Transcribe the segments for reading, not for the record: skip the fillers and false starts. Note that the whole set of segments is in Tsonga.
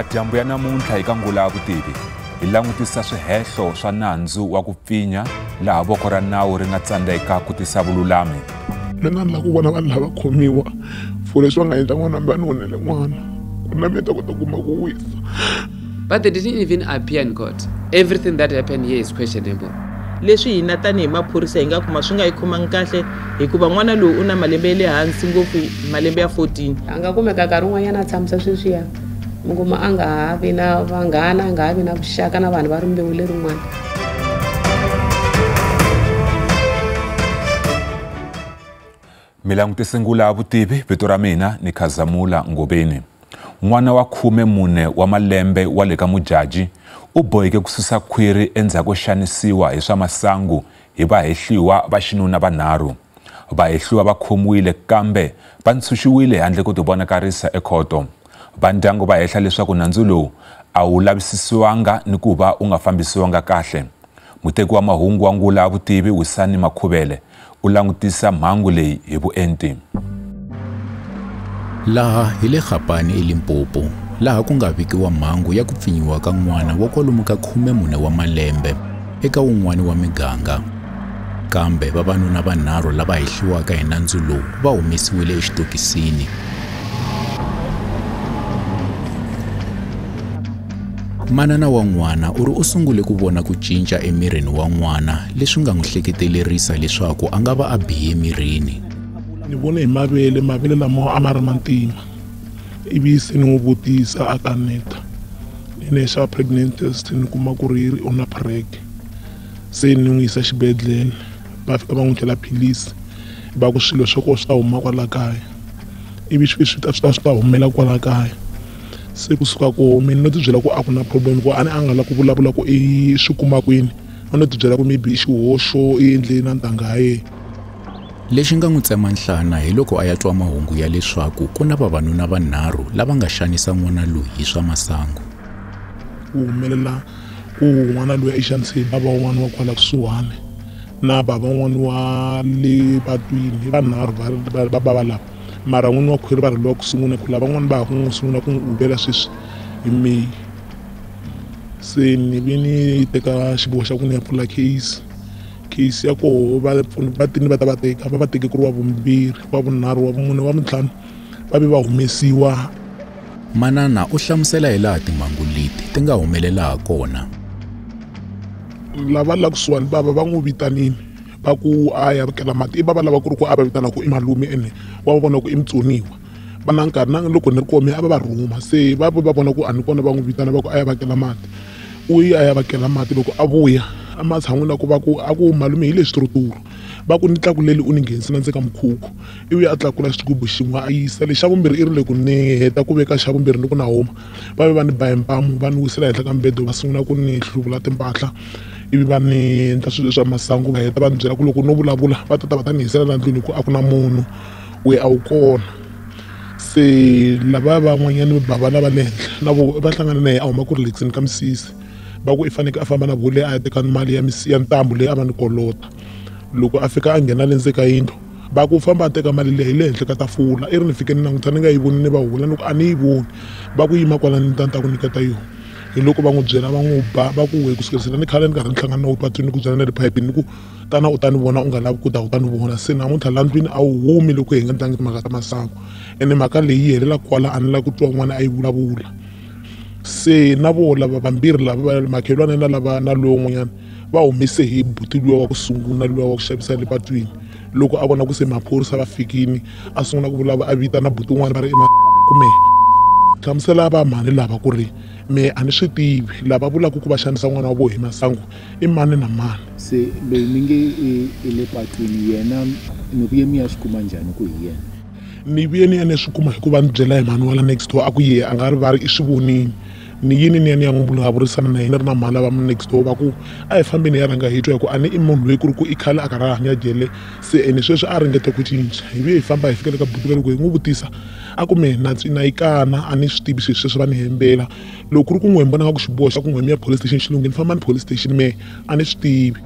Madyambu ya namuntlha eka Ngula ya Vutivi hi langutisa swihehlo swa nandzu wa ku pfinya laha voko ra nawu ri nga tsandzeka ku tisa vululami. Mina ni lava ku vona vanhu lava khomiwa for leswi va nga endla n'wana hambi a ni onhele n'wana ku na mina ta kota ku kuma ku wisa. But they didn't even appear in court. Everything that happened here is questionable. Leswi hina tanihi maphorisa hi nga kuma swi nga yi khomangi kahle hikuva n'wana loyi u na malembe ya le hansi ngopfu, malembe ya 14. A nga kumeka nkarhi wun'wanyana a tshamisa sweswiya, mi kuma a nga ha vi na vanghana, a nga ha vi na vuxaka na vanhu va rimbewu lerin'wana. Mi langutise Ngula ya Vutivi, vito ra mina ni Khazamula Ngobeni. N'wana wa 14 wa malembe wa le ka Mujaji u boheke ku susa khwiri endzhaku ko xanisiwa hi swa masangu hi vahehliwa va xinuna vanharhu. Vahehliwa va khomiwile kambe va ntshunxiwile handle ko tivonakarisa ekhoto. Va ndyangu va hehla leswaku nandzu lowu a wu lavisisiwanga ni ku va u nga fambisiwanga kahle. Muteki wa mahungu wa Ngula ya Vutivi Wisani Makhuvele u langutisa mhangu leyi hi vuenti. Laha hi le Gapane eLimpopo, laha ku nga vikiwa mhangu ya ku pfinyiwa ka n'wana wa kwalomu ka 14 wa malembe eka wun'wani wa miganga. Kambe vavanuna vanharhu lava hehliwaka hi nandzu lowu va humesiwile exitokisini. Manana wa n'wana u ri u sungule ku vona ku cinca emirini wa n'wana leswi nga n'wi hleketelerisa leswaku a nga va a bihe emirini. Ni vone hi mavele, mavele lama a ma ri mantima. Ivi se ni n'wi vutisa a kaneta. Ni ne xa pregnant test ni kuma ku ri u na preg. Se ni n'wi yisa xibedhlele, va fika va n'wi chela philisi, va ku swilo swa kona swi ta huma kwala kaya. Ivi swi ta humela kwala kaya. Se kusuka ko mina no tibyela ku a ku na problem ku a ni a nga la ku vulavula ku i swi kuma kwini. A no tibyela ku maybe i xihoxo i endle na ntangha ya yena. Lexi nga n'wi tsema nhlana hi loko a ya twa mahungu ya leswaku ku na vavanuna vanharhu lava nga xanisa n'wana loyi hi swa masangu. Ku humelela ku n'wana loyi a xanise hi bava wun'wana wa kwala kusuhani na bava wun'wana wa le patwini, vanharhu va bava lava. Mara n'wini wa khwiri va ri lowa ku sungula ku lavan'wana va ha ku n'wi sungula ku n'wi ubela sweswi hi May. Se ni vi ni teka xiboho xa ku ni ya pfula case. Case ya koho va tini va ta va teka, va va teke ku ri wa vumbirhi, wa vunharhu, wa vumune, wa vuntlhanu, va ve va humesiwa. Manana u hlamusela hi laha timhangu leti ti nga humelela ha kona. Lava la kusuhani va va n'wi vitanile va ku a ya kela mati, i va va lava ku ri ku a va vitana ku i malume ene wa vona ku i mutsoniwa. Va na nkarhi na loko ni ri kona a va va rhuma, se va va vona ku a ni kona va n'wi vitana va ku a ya va kela mati. U yi a ya va kela mati, loko a vuya ematshan'wini ya ku va ku a ku malume hi leswi turuturu, va ku ni tlakuleli u ni nghenisa na ndzeni ka mukhukhu. Ivi a tlakula xigubu xin'we a yisa lexa vumbirhi, i ri loko ni heta ku veka xa vumbirhi ni ku na huma, va ve va ni ba hi mpamu va ni wisela henhla ka mbedo, va sungula ku ni hluvula timpahla, ivi va ni endla swilo swa masangu. Va heta va ni byela ku loko no vulavula va ta ta va ta ni hisela la ndlwini ku a ku na munhu we a wu kona. Se lava van'wanyana bava lava le henhla na vo va hlangana na yena a huma ku relaxeni ka misisi, va ku i fanekele a famba na vo leyi a ya teka mali ya ntambu leyi a va ni kolota. Loko a fika a nghena le ndzeni ka yindlu, va ku famba a teka mali leyi hi le henhla ka tafula. I ri ni fike ni languta ni nga yi voni, ni va hula ni ku a ni yi voni, va ku yima kwala ni ta ni ta ku nyiketa yona. Hi loko va n'wi byela va n'wi ba, va ku we kusukela ni khale ni karhi ni hlangana na patwini ni ku byela na le phayipini ni ku tana u ta ni vona, u nga lavi ku ta u ta ni vona. Se namuntlha la ndlwini a wu humi loko hi nga tlangi timhaka ta masangu, ene mhaka leyi yi helela kwala, a ni lavi ku twa n'wana a yi vulavula. Se na vo lava vambirhi lava makhelwane na lava na lowun'wanyana va humise hi buti luya wa ku sungula luya wa ku xavisa le patwini. Loko a vona ku se maphorisa va fikini, a sungula ku vulavula a vitana buti un'wana va ri kume hlamusela va mhani lava ku ri me a ni swi tivi lava vulaka ku va xanisa n'wana wa vo hi masangu i mani na mani. Se loyi mi nge i le patwini yena mi vuye mi ya swi kuma njhani ku hi yena? Ni vuye ni ya ni swi kuma hikuva ni byela hi mhani wa la next door a ku ye a nga rivali i swi vonile. Ni yini ni ya ni ya n'wi vulavurisana na yena ri na mhani lava next door va ku a hi fambeni hi ya rhanga hi twa hi ku a ni i munhu loyi ku ri ku i khale a karhi a hanya jele, se ene sweswi a ringeta ku cinca. Hi vuye hi famba hi fikela ka buti loko hi n'wi vutisa a ku me na na yi kana a ni swi tivi swilo sweswi va ni hembela. Loko ku ri ku n'we mi vona nga ku xiboho xa ku n'we mi ya police station xilungwini, ni famba ni police station me a ni swi tivi.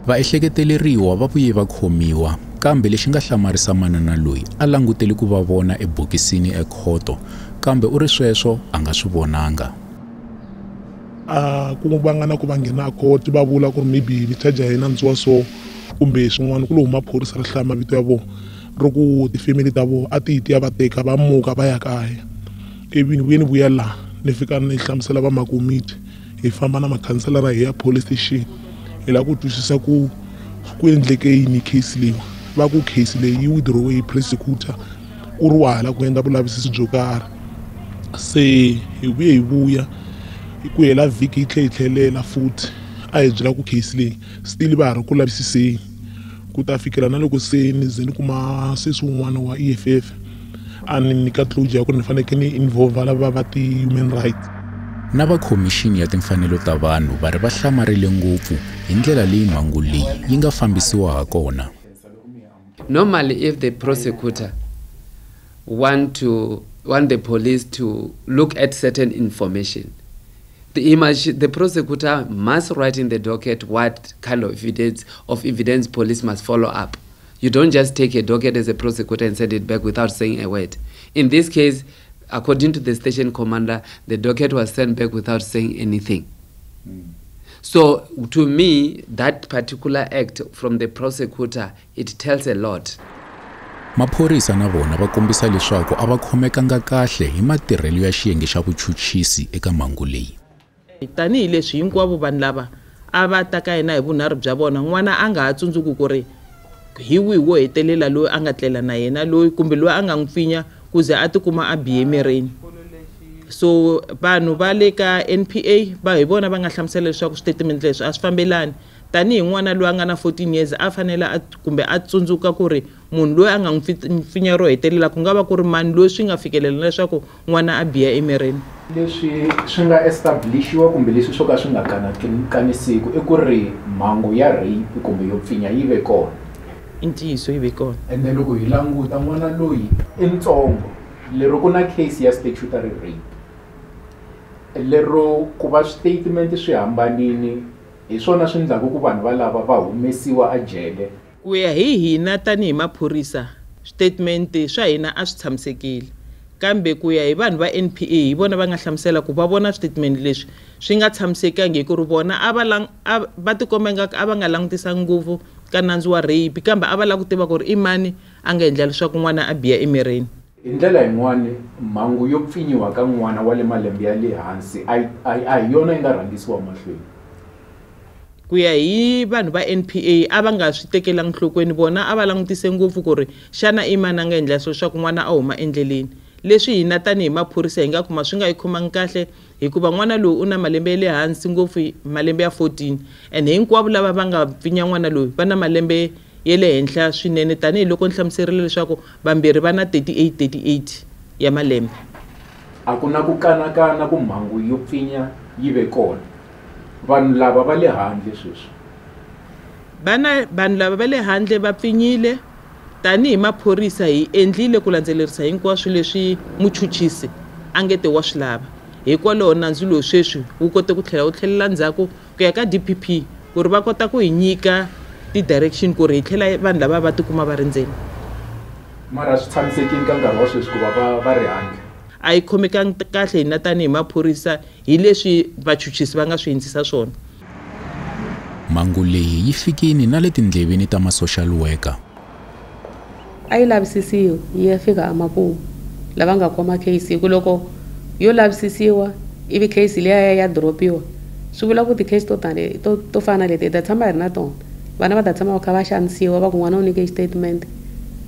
Vaehleketeleriwa va vuye va khomiwa, kambe lexi nga hlamarisa manana loyi a langutele ku va vona ebokisini ekhoto, Kambe u ri sweswo a nga swi vonanga. A ku va nga na ku va nghena court va vula ku ri maybe mi charge hi nandzu wa so kumbe swin'wana ku lo huma phorisa ri hlaya mavito ya vona ri ku tifemili ta vona a ti ti ya va teka va muka va ya kaya. Ivi ni vuye ni vuya laha ni fika ni hlamusela va makomiti hi famba na makhanselara hi ya police station hi lava ku twisisa ku ku endleke yini case leyi. Va ku case leyi yi withdraw hi prosecutor ku ri wa ha lava ku endla vulavisisi byo karhi. Se hi vuye hi vuya ku hela vhiki yi tlhe yi tlhelela futhi a hi byela ku case leyi still va ha ri ku lavisiseni ku ta fikela na loko se ni ze ni kuma sesi wun'wana wa EFF a ni nyika closure ya ku ni fanekele ni involve lava va ti-human rights. Na va khomixini ya timfanelo ta vanhu va ri va hlamarile ngopfu hi ndlela leyi mhangu leyi yi nga fambisiwa ha kona. Normally if the prosecutor want the police to look at certain information, the prosecutor must write in the docket what kind of evidence police must follow up. You don't just take a docket as a prosecutor and send it back without saying a word. In this case, according to the station commander, the docket was sent back without saying anything. So to me, that particular act from the prosecutor, it tells a lot. Maphorisa na vona va kombisa leswaku a va khomekanga kahle hi matirhelo ya xiyenge xa vuchuchisi eka mhangu leyi. Tanihi leswi hinkwavo vanhu lava a va ta ka yena hi vunharhu bya vona, n'wana a nga ha tsundzuki ku ri hi wihi wo hetelela loyi a nga tlela na yena loyi kumbe loyi a nga n'wi pfinya ku ze a tikuma a bihe emirini. So vanhu va le ka NPA va hi vona va nga hlamusela leswaku switatimende leswi a swi fambelani. Tanihi n'wana loyi a nga na 14 years a fanele kumbe a tsundzuka ku ri munhu loyi a nga n'wi pfinya ro hetelela ku nga va ku ri mani loyi swi nga fikelela leswaku n'wana a biha emirini. Leswi swi nga establishiwa kumbe leswi swo ka swi nga kanisiku i ku ri mhangu ya rape kumbe yo pfinya yi ve kona. I ntiyiso yi ve kona. Ende loko hi languta n'wana loyi i ntsongo lero ku na case ya statutory rape lero ku va statement swi hambanini hi swona swi endlaku ku vanhu valava va humesiwa ejele. Ku ya hi hina tanihi maphorisa statement swa hina a swi tshamisekile, kambe ku ya hi vanhu va NPA hi vona va nga hlamusela ku va vona statement leswi swi nga tshamisekangi hi ku ri vona a va va tikomba nga a va nga langutisangi ngopfu ka nandzu wa rape, kambe a va lava ku tiva ku ri i mani a nga endla leswaku n'wana a biha emirini. Hi ndlela yin'wani mhangu yo pfinyiwa ka n'wana wa le malembe ya le hansi a hi yona yi nga rhangisiwa mahlweni. Ku ya hi vanhu va NPA a va nga swi tekelangi nhlokweni, vona a va langutise ngopfu ku ri xana i mani a nga endla leswaku n'wana a huma endleleni. Leswi hina tanihi maphorisa hi nga kuma swi nga yi khomangi kahle hikuva n'wana loyi u na malembe ya le hansi ngopfu, malembe ya 14, and hinkwavo lava va nga pfinya n'wana loyi va na malembe ya le henhla swinene, tanihiloko ni hlamuserile leswaku vambirhi va na 38 ya malembe. A ku na ku kanakana ku mhangu yo pfinya yi ve kona. Vanhu lava va le handle sweswi. Vanhu lava va le handle va pfinyile. Tanihi maphorisa hi endlile ku landzelerisa hinkwaswo leswi muchuchisi a nge te wa swi lava. Hikwalaho nandzu lowu sweswi wu kote ku tlhela wu tlhelela ndzhaku ku ya ka DPP ku ri va kota ku hi nyika ti-direction ku ri hi tlhela vanhu lava va tikuma va ri ndzeni. Mara swi tshamisekile ka nkarhi wa sweswi ku va va ri handle. A yi khomekangi kahle hina tanihi maphorisa hi leswi vachuchisi va nga swi hindzisa swona. Mhangu leyi yi fikini na le tindleveni ta ma-social worker. A yi lavisisiwi yi ya fika emakumu lava nga khoma case, hi ku loko yo lavisisiwa ivi case liya ya dropiwa swi vula ku ti-case to tani to fana leti hi ta tshama hi ri na tona. Vana va ta tshama va kha va xanisiwa va ku n'wana u nyike statement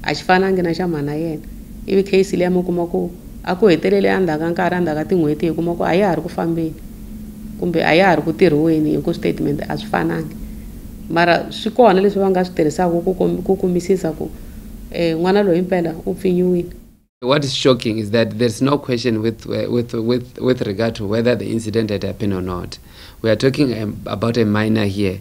a xi fanangi na xa mhana yena, ivi case liya mi kuma ku a ku hetelele endzhaku ka nkarhi endzhaku ka tin'hweti hi kuma ku a ya ha ri ku fambeni kumbe a ya ha ri ku tirhiweni hi ku statement a swi fanangi. Mara swi kona leswi va nga swi tirhisaka ku kumisisa ku n'wana loyi impela u pfinyiwile. What is shocking is that there's no question with regard to whether the incident had happened or not. We are talking about a minor here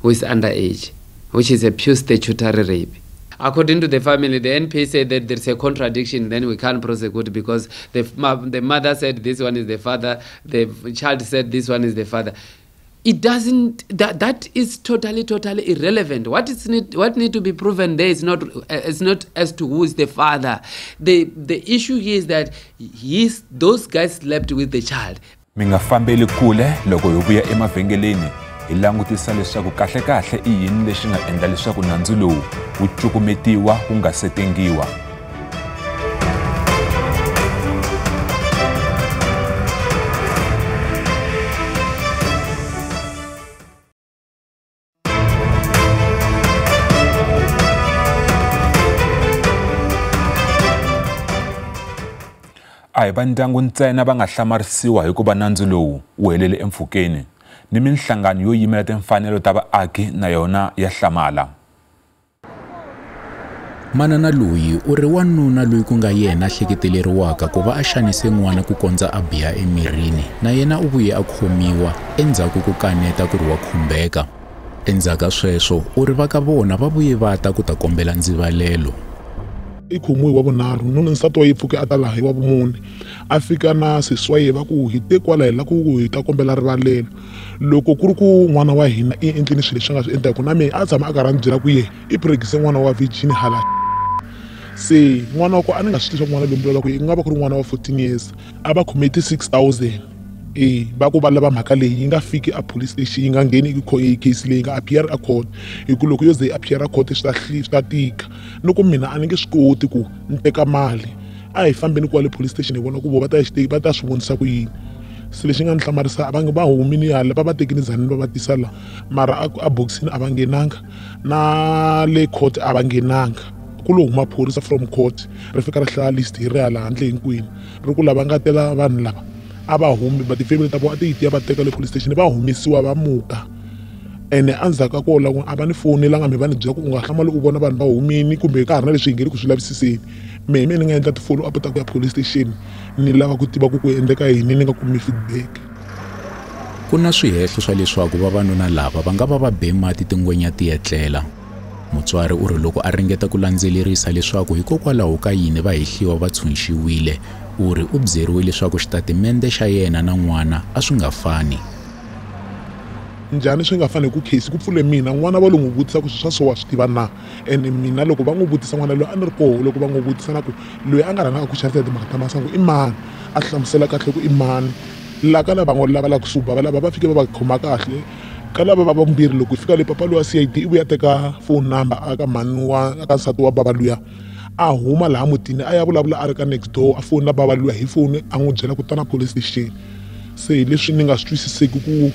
who is underage, which is a pure statutory rape. According to the family, the NPA said that there's a contradiction, then we can't prosecute because the mother said this one is the father, the child said this one is the father. It doesn't, that is totally irrelevant. What need to be proven there is not as to who is the father. The issue here is that those guys slept with the child. Mi nga fambeli kule loko hi vuya emavhengeleni hi langutisa leswaku kahle-kahle i yini lexi nga endla leswaku nandzu lowu wu cukumetiwa wu nga se tengiwa. A hi va ndyangu ntsena va nga hlamarisiwa hikuva nandzu lowu wu helele empfhukeni, ni minhlangano yo yimela timfanelo ta vaaki na yona ya hlamala. Manana loyi u ri wanuna loyi ku nga yena a hleketeleriwaka ku va a xanise n'wana ku kondza a biha emirini, na yena u vuye a khomiwa endzhaku ko kaneta ku ri wa khumbeka. Endzhaku ka sweswo u ri va ka vona va vuye va ta ku ta kombela ndzivalelo. I khomiwe wa vunharhu nuna nsati wa yi pfuke a ta laha hi wa vumune a fika na sesi wa yena va ku hi te kwala hi la ku hi ta kombela rivalelo loko ku ri ku n'wana wa hina i endlini swilo leswi a nga swi endlaku na mehe a tshama a karhi a ni byela ku ye i pregise n'wana wa virgin hala se n'wana wa ko a ni nga swi tivi swa ku n'wana loyi vulavula ku i nga va ku ri n'wana wa 14 years a va khome ti-6 000 va ku va lava mhaka leyi yi nga fiki a police station yi nga ngheni case leyi nga appear a court hi ku loko yo ze yi appear a court swi ta tika loko mina a ni nge swi koti ku ni teka mali a hi fambeni kwale police station hi vona ku vo va ta va ta swi vonisa ku yini se lexi nga ni hlamarisa a va nge va humini hala va va tekini Tzaneen va va tisa la mara a bokisini a va nghenanga na le court a va nghenanga ku lo huma phorisa from court ri fika ri hlaya list hi ri hala handle hinkwenu ri ku lava nga tela vanhu lava a va humi va tifamily ta vona a ti yi tiya va teka le police station va humesiwa va muka ene endzhaku ka kona a va ni fonelanga mi va ni byela ku u nga hlamali u vona vanhu va humini kumbe ka ha ri na leswi hi nge le ku swi lavisiseni mehe me ni nga endla ti-follow up ta ku ya police station ni lava ku tiva ku ku endleka yini ni nga kumi feedback. Ku na swihehlo swa leswaku vavanuna lava va nga va va be mati tingwenya ti etlela. Mutswari u ri loko a ringeta ku landzelerisa leswaku hikokwalaho ka yini va hehliwa va tshunxiwile, u ri u byeriwe leswaku xitatimende xa yena na n'wana a swi nga fani. Njhani swi nga fani hi ku case ku pfule mina n'wana va lo n'wi vutisa ku swilo swa so wa swi tiva na ene mina loko va n'wi vutisa n'wana loyi a ni ri koho loko va n'wi vutisa na ku loyi a nga rhangaka ku xanisa timhaka ta masangu i mani a hlamusela kahle ku i mani la ka lava lava lava kusuba va lava va fike va va khoma kahle ka lava va vambirhi loko hi fika le papa loyi wa CID i vuya teka phone number aka mhani wa aka nsati wa bava luya a huma laha mutini a ya vulavula a ri ka next door a fonela bava luya hi foni a n'wi byela ku tana police station se hi leswi ni nga swi twisiseki ku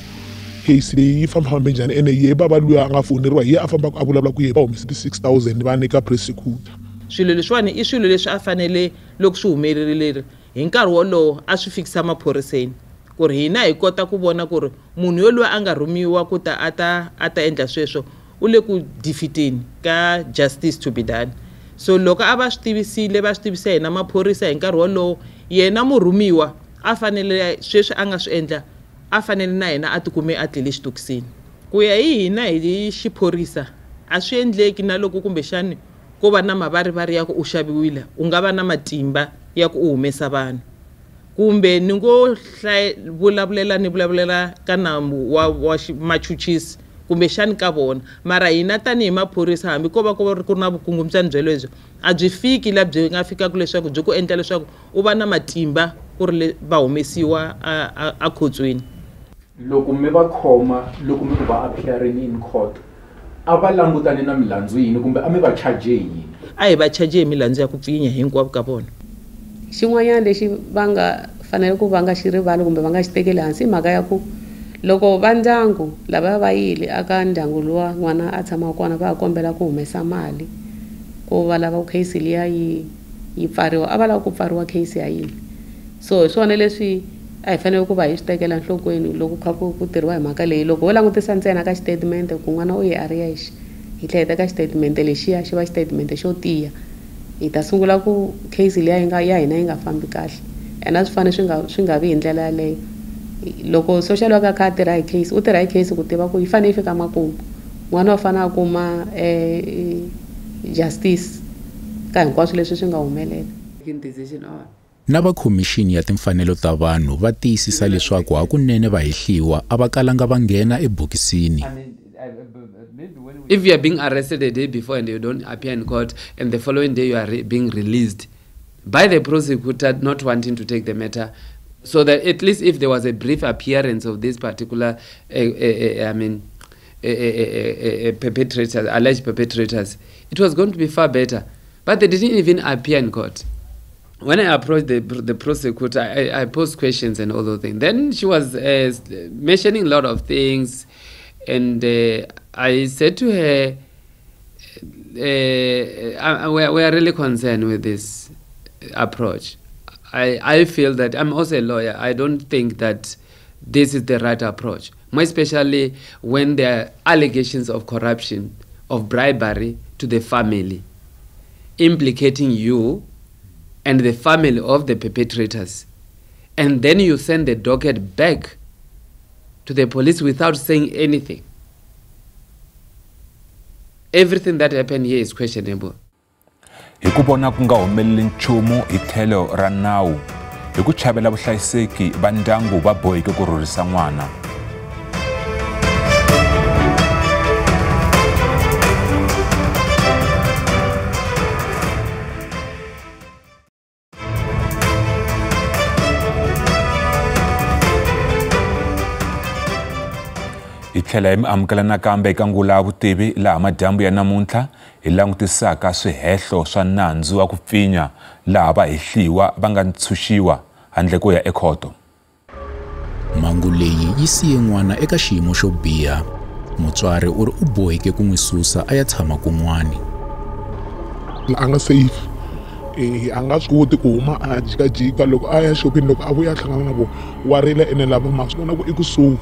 case leyi yi fambafambe njhani ene ye bava luya a nga foneriwa hi ye a fambaka a vulavula ku ye va humese ti-6 000 va nyika prosecutor. Swilo leswiwani i swilo leswi a fanele loko swi humelerile hi nkarhi wolowo a swi fikisa maphoriseni ku ri hina hi kota ku vona ku ri munhu yoloye a nga rhumiwa ku ta a ta endla sweswo u le ku defeateni ka justice to be done. So loko a va swi tivisile va swi tivisa hina maphorisa hi nkarhi wolowo yena murhumiwa a fanele sweswi a nga swi endla a fanele na yena a tikume a tlele xitokisini. Ku ya hi hina hi xiphorisa a swi endleki na loko kumbexani ko va na mavarivari ya ku u xaviwile u nga va na matimba ya ku u humesa vanhu kumbe ni ngo vulavulela ni vulavulela ka nambu wa machuchisi kumbexani ka vona mara hina tanihi maphorisa hambi ko va ku ri na vukungundzwani byelebyo a byi fiki la byi nga fikaka leswaku byi ku endla leswaku u va na matimba ku ri va humesiwa a khotsweni. Loko mi va khoma loko mi ku va appearing in court a va langutane na milandzu yini kumbe a mi va charge yini? A hi va charge hi milandzu ya ku pfinya hinkwavo ka vona. Xin'wanyana lexi va nga fanele ku va nga xi rivali kumbe va nga xi tekeli hansi i mhaka ya ku loko va ndyangu lava va yile aka ndyangu luwa n'wana a tshama kona va kombela ku humesa mali ku va lava ku case liya yi pfariwa a va lava ku pfariwa case ya yini. So hi swona leswi a hi fanele ku va hi swi tekela enhlokweni loko kha ku tirhiwa hi mhaka leyi. Loko ho langutisa ntsena ka xitatimende ku n'wana u ye a ri yexe hi tlhela hi teka xitatimende lexiya xi va xitatimende xo tiya hi ta sungula ku case liya yi nga ya hina yi nga fambi kahle ene a swi fanele swi nga vi hi ndlela yaleyo. Loko social worker a kha a tirha hi case u tirha hi case ku tiva ku yi fanele yi fika makumu n'wana wa fanele a kuma justice ka hinkwaswo leswi swi nga humelela. Decision on. Na va khomixini ya timfanelo ta vanhu va tiyisisa leswaku hakunene vahehliwa a va kalanga va nghena ebokisini. If you are being arrested a day before and you don't appear in court, and the following day you are being released by the prosecutor not wanting to take the matter, so that at least if there was a brief appearance of this particular perpetrators, alleged perpetrators, it was going to be far better. But they didn't even appear in court. When I approached the prosecutor, I posed questions and all those things. Then she was mentioning a lot of things, and I said to her, we are really concerned with this approach. I feel that I'm also a lawyer. I don't think that this is the right approach, more especially when there are allegations of corruption, of bribery to the family, implicating you and the family of the perpetrators. And then you send the docket back to the police without saying anything. Everything that happened here is questionable. Hi ku vona ku nga humeleli nchumu hi tlhelo ra nawu, hi ku chavela vuhlayiseki va ndyangu va boheke ku rhurhisa n'wana. Hi tlhela hi mi amukela nakambe eka ngula ya vutivi laha madyambu ya namuntlha hi langutisaka swihehlo swa nandzu wa ku pfinya laha vahehliwa va nga ntshunxiwa handle ko ya ekhoto. Mhangu leyi yi siye n'wana eka xiyimo xo biha. Mutswari u ri u boheke ku n'wi susa a ya tshama kun'wana. A nga safe. A nga swi koti ku huma a jikajika loko a ya shopping, loko a vuya a hlangana na vona wa rila ene lava ma swi vona ku i kusuhi.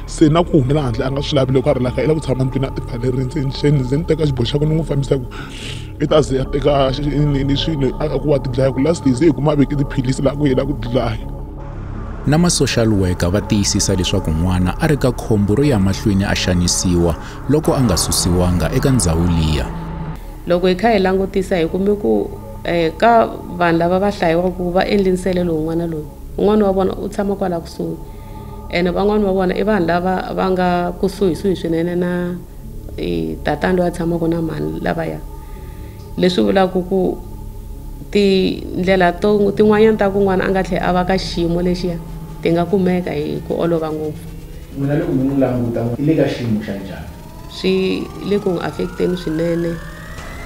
Se na ku humela handle a nga swi lavi loko a ri laha i lava ku tshama ndlwini a ti pfalerile ntsena ni teka xiboho xa ku ni n'wi fambisa ku i ta ze a teka ni swilo a ku wa ti dlaya ku last day se hi kuma a veke tiphilisi laha ku yena ku dlaya. Na ma-social worker va tiyisisa leswaku n'wana a ri ka khombo ro ya mahlweni a xanisiwa loko a nga susiwanga eka ndzhawu liya. Loko hi kha hi langutisa hi kume ku ka vanhu lava va hlayiwaka va endle nselelo wun'wana loyi un'wana wa vona u tshama kwala kusuhi, ene van'wana va vona i vanhu lava va nga kusuhisuhi swinene na tatana loyi a tshamaka na mhani lavaya. Leswi vulaka ku tindlela to tin'wanyana ta ku n'wana a nga tlhela a va ka xiyimo lexiya ti nga kumeka hi ku olova ngopfu. N'wina loko mi n'wi languta i le ka xiyimo xa njhani? Swi le ku n'wi affect-eni swinene,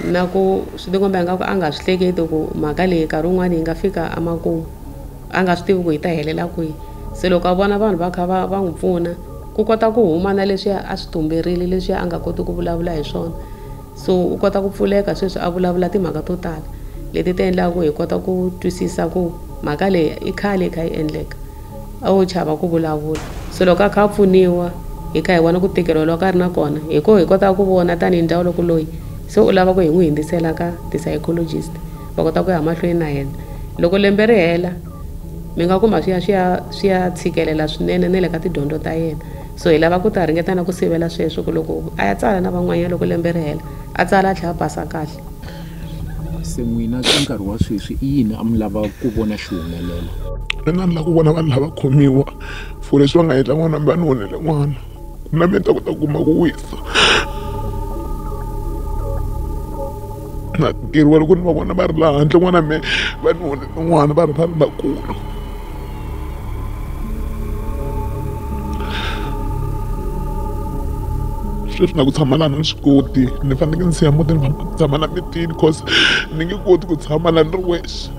na ku swi tikomba ingaku a nga swi hleketi ku mhaka leyi nkarhi wun'wani yi nga fika emakumu, a nga swi tivi ku yi ta helela kwihi. Se loko a vona vanhu va kha va n'wi pfuna ku kota ku huma na leswiya a swi tumberile, leswiya a nga koti ku vulavula hi swona, so u kota ku pfuleka sweswi a vulavula timhaka to tala leti ti endlaka ku hi kota ku twisisa ku mhaka leyi i khale yi kha yi endleka, a wo chava ku vulavula. Se loko a kha a pfuniwa hi kha hi vona ku tikeriwa loko a ri na kona, hi ko hi kota ku vona tanihi ndyangu loko loyi se u lava ku hi n'wi hundzisela ka ti-psychologist va kota ku ya mahlweni na yena. Loko lembe ri hela mi nga kuma swi ya tshikelela swinene na le ka tidyondzo ta yena. So hi lava ku ta ringeta na ku sivela sweswo ku loko a ya tsala na van'wanyana loko lembe ri hela a tsala a tlhela a pasa kahle. Se n'wina ka nkarhi wa sweswi i yini a mi lava ku vona xi humelela? Mina ni lava ku vona vanhu lava khomiwa for leswi va nga endla n'wana va ni onhele n'wana, na mina ni ta kota ku kuma ku wisa. Na tikeriwa loko ni va vona va ri laha handle n'wana me va ni onhele n'wana va ri va ri vakulu. Sweswi na ku tshama laha ni swi koti, ni fanekele ni siya muti ni famba ni tshama la mitini cause ni nge koti ku tshama laha ni ri wexe.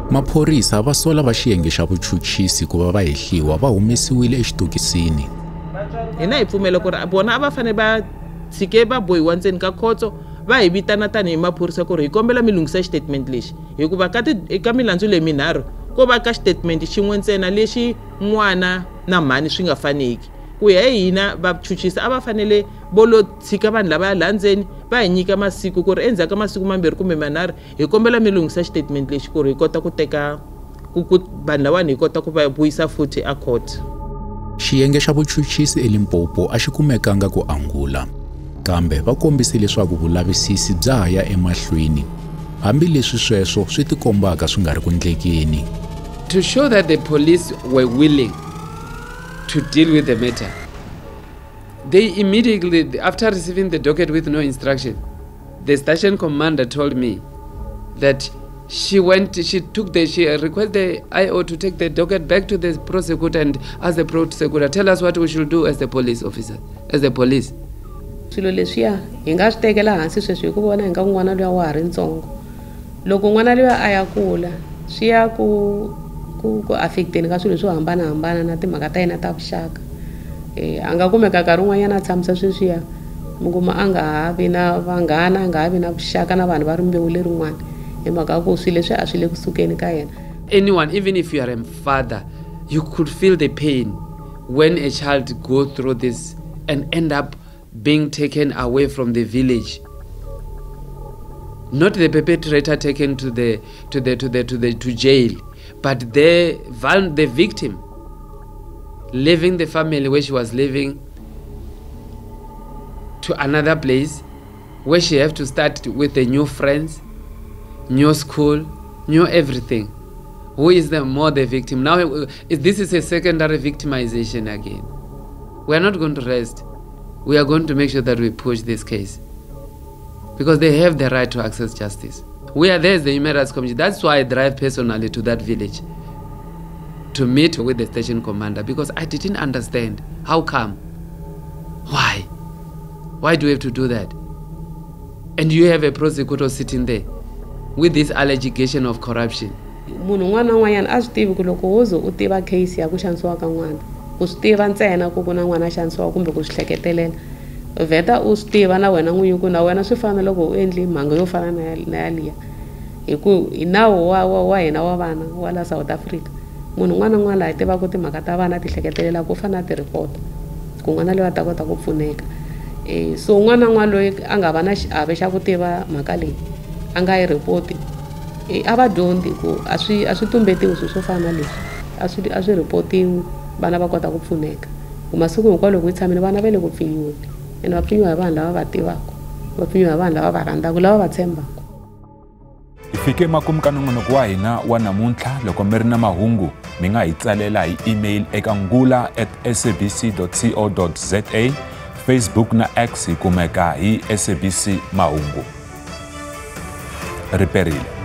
Maphorisa va sola va xiyenge xa vuchuchisi ku va vahehliwa va humesiwile exitokisini. Hina hi pfumela ku ri vona a va fanele va tshike va bohiwa ndzeni ka khotso, va hi vitana tanihi maphorisa ku ri hi kombela mi lunghisa xitatimende lexi, hikuva ka milandzu leyi minharhu ko va ka xitatimende xin'we ntsena lexi n'wana na mhani swi nga faneki. Ku ya hi hina vachuchisi a va fanele vo lo tshika vanhu lavaya laha ndzeni va hi nyika masiku ku ri endzhaku ka masiku mambirhi kumbe manharhu hi kombela mi lunghisa xitatimende lexi ku ri hi kota ku teka ku vanhu lavawani hi kota ku va vuyisa futhi a court. Xiyenge xa vuchuchisi eLimpopo a xi kumekanga ku angula, kambe va kombise leswaku vulavisisi bya ha ya emahlweni. Hambileswi sweswo swi tikombaka swi nga ri ku ndlekeni. To show that the police were willing to deal with the matter, they immediately, after receiving the docket with no instruction, the station commander told me that she requested the IO to take the docket back to the prosecutor and ask the prosecutor, tell us what we should do as the police officer, as the police. Swilo leswiya hi nga swi tekela hansi sweswi hi ku vona hi nga n'wana luya wa ha ri ntsongo. Loko n'wana luya a ya kula swi ya ku affecteni ka swilo swo hambanahambana na timhaka ta yena ta vuxaka. A nga kumeka nkarhi wun'wanyana a tshamisa sweswiya mi kuma a nga ha vi na vanghana, a nga ha vi na vuxaka na vanhu va rimbewu lerin'wana hi mhaka ku swilo leswi a swi le kusukeni ka yena. Anyone, even if you are a father, you could feel the pain when a child goes through this and end up being taken away from the village. Not the perpetrator taken to jail, but the victim leaving the family where she was living to another place where she have to start with the new friends, new school, new everything. Who is the more the victim? Now this is a secondary victimization again. We are not going to rest. We are going to make sure that we push this case because they have the right to access justice. We are there as the Human Rights Commission. That's why I drive personally to that village to meet with the station commander, because I didn't understand. How come? Why? Why do we have to do that? And you have a prosecutor sitting there with this allegation of corruption. Munhu un'wana na un'wanyana a swi tivi ku loko wo ze u tiva case ya ku xanisiwa ka n'wana, ku swi tiva ntsena ku ku na n'wana a xanisiwa kumbe ku swi hleketelela, vheta u swi tiva na wena n'winyi ku na wena swi fana loko u endli mhanga yo fana na yaliya. Hi ku hi nawu wa hina wa vana wa la South Africa, munhu un'wana na un'wana laha tivaka timhaka ta vana ti hleketelela ku fana ti report ku n'wana loyi a ta kota ku pfuneka. So un'wana na un'wana loyi a nga va na xiave xa ku tiva mhaka leyi a nga yi report, a va dyondzi ku a swi tumbetiwi swilo swo fana na leswi, a swi reportiwi, vana va kota ku pfuneka. Ku masiku hinkwawo loko yi tshamile vana va le ku pfinyiweni, ene va pfinyiwa hi vanhu lava va tivaka, va pfinyiwa hi vanhu lava va rhandzaka, lava va tshembaka. Hi fike makumu ka nongonoko wa hina wa namuntlha. Loko mi ri na mahungu mi nga hi tsalela hi email eka ngula@sabc.co.za, Facebook na X hi kumeka hi SABC Mahungu. Riperile.